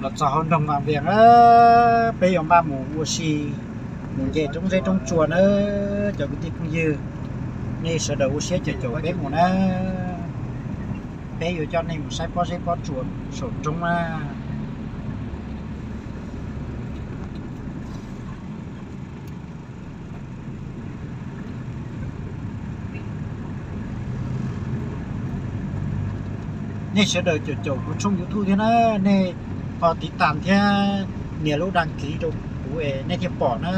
Los txog hauv nroog Vaj Vias na, peb yuav npaj mus ua si, mus nce roob zeb roob tsua na, cov kwv tij phooj ywg, nej sawv daws ua siab caum caum peb mus na. Peb yuav coj nej mus saib pob zeb pob tsua saum roob na. Nej sawv daws caum caum kuv tshooj YouTube thiab na, nej ho tiv tas thiab nias lub dag kiv rau kuv es nej thiaj pom na.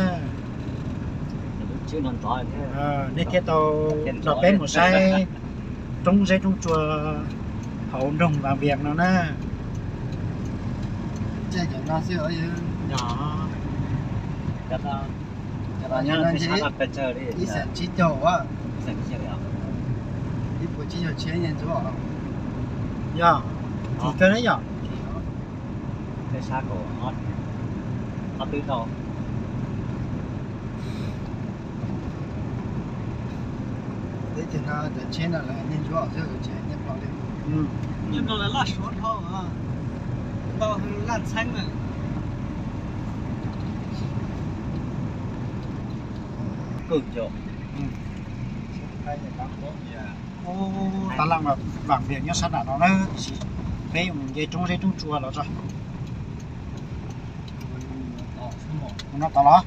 Nej thiaj tau nrog peb mus saib roob zeb roob tsua hauv nroog Vaj Vias no na. Yog, tim kawg na yom. Teb chaws no cov tsheb no lawv niaj ntsuav xwb, tsheb niaj hmo li. Nyob no lawv laj suav dhau, tau laj txheeb na. Kawg nco. Tab laj Vaj Vias nyob sab nram no na, tiam sis peb yuav mus nce roob zeb roob tsua los tso. Mus no tod los?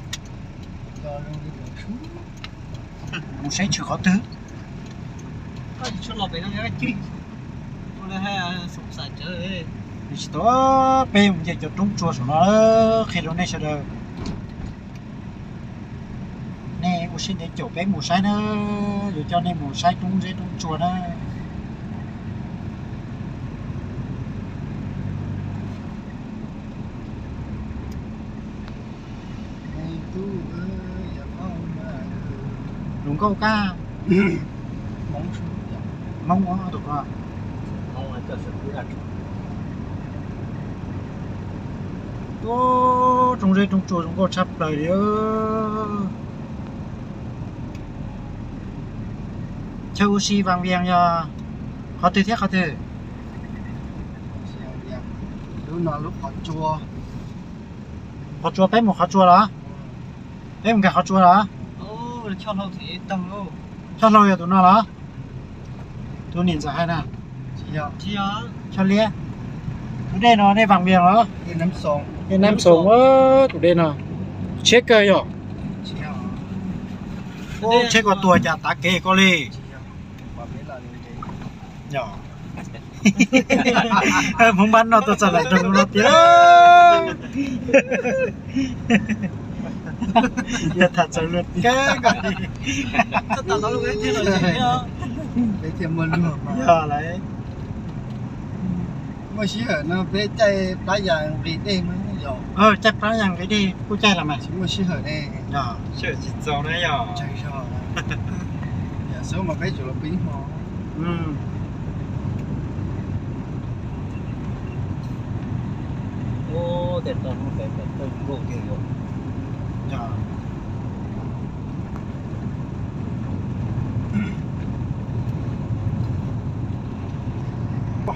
Mus saib tshwm qhov twg? Tsis tau, peb mus nce cov roob tsua saum no qhia rau nej sawv daws. Nej ua siab ntev caum peb mus saib na, yuav coj nej mus saib roob zeb roob tsua na. Lus nkauj kab, Hmoob ua tus ko. Ub, roob zeb roob tsua zoo nkauj tshaj plaws li. Chaw ua si Vaj Vias yog qhov twg thiab qhov twg? Lub no lub qhov tsua. Qhov tsua, peb mus qhov tsua los? Peb mus nkag qhov tsua los? Choj hlau yog tus no los? Tus niam ntxawm hais na. Choj liab. Tus dej no dej Vaj Vias los? Dej Nab Xoos, tus dej no. Tshiab kawg yog? Ub, tsheb ko tuag cas tav kev ko li. Yog, Hmoob Npab no tuaj txog nram nroog no tiag. Tham txawv luag tiag. Yog lawm. Muaj sij hawm no peb caij plab yas nqis dej mas yog. Caij plab yas nqis dej kuj caij los mas. Tsis muaj sij hawm ne. Sij hawm tsis txaus na yog. Yam xub mas peb tsum los pw ib hmo. Tej toj hnub pem pem tawg nkauj tiag yog.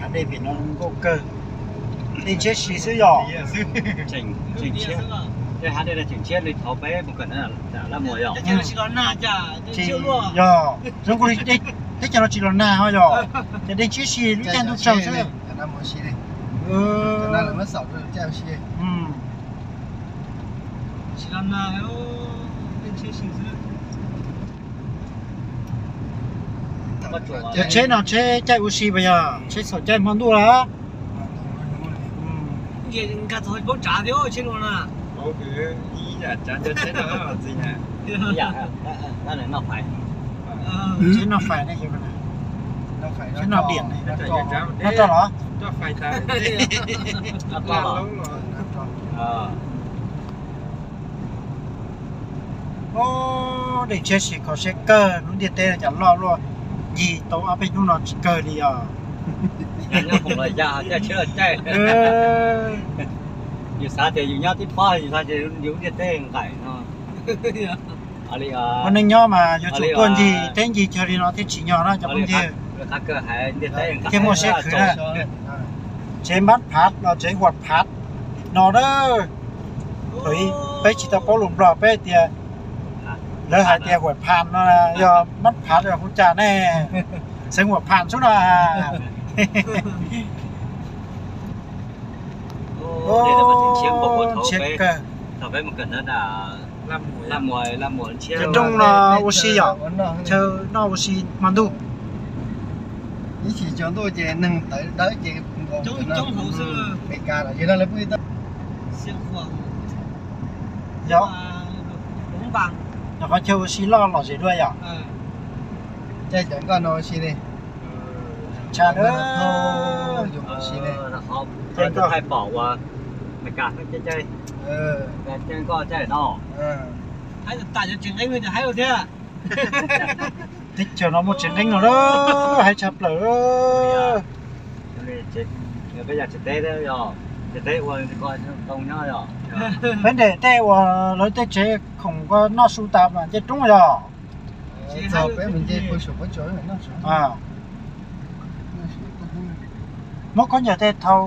Hav dej pem no nkauj kawg. Dej ntshiab si xwb yog. Tseem ntshiab, tej hav dej no tseem ntshiab li thaum peb mus kawm na, Laj Muas yog. Yog, zoo nkaus li teb chaws no tsis los nag ho yog, ces dej ntshiab si lub caij ntuj tsawg xwb. Cov tsheb no tsheb caij ua si puas yog tsheb txhaum caij hmo ntuj los? Tsheb noj fais ne, tsheb noj diam ne, noj roj los? Dej ntshiab si kho siab kawg, lub ntiaj teb no cas loj luaj, ncig tau ob peb hnub no tsis kawg li os. Yus xav tias yus nyob tib pob, yus xav tias yus lub ntiaj teb nqaim no. Ua neej nyob mas yuav tsum tuaj ncig teb ncig chaw li no thiaj tsim nyog na cov phooj ywg. Thiaj muaj siab khwv na. Tsev npab phav los tsev huam phav. No na, thaum ub peb tsis tau paub lus Nplog peb tias, lawv hais tias Huam Phas no yog Mab Phas los hu cas ne, xeev Huam Phas xwb no. Ntshiab kawg. Chaw rooj no ua si yom, chaw noj ua si hmo ntuj. Ib chim tsaus ntuj ces neeg tawv dawb ces nkaus Meskas lawm, yog no lawv pheej tau. Yog, yog qhov chaw ua si loj lom zem dua yom. Caij cov nkoj no ua si li. Tshaj, ua si li. Thaij pom uas Meskas caij, caij nkoj caij no. Teb chaws no muaj tsev nqeeb no lawm, haib tshaj plaws. Peb yog tsev teb, tsev teb ua ntoo nyob yom. Peb nres tej uas lawv tej tsev khoom noj su tas mas nce roob yom. Muab khaub ncaws tej thau.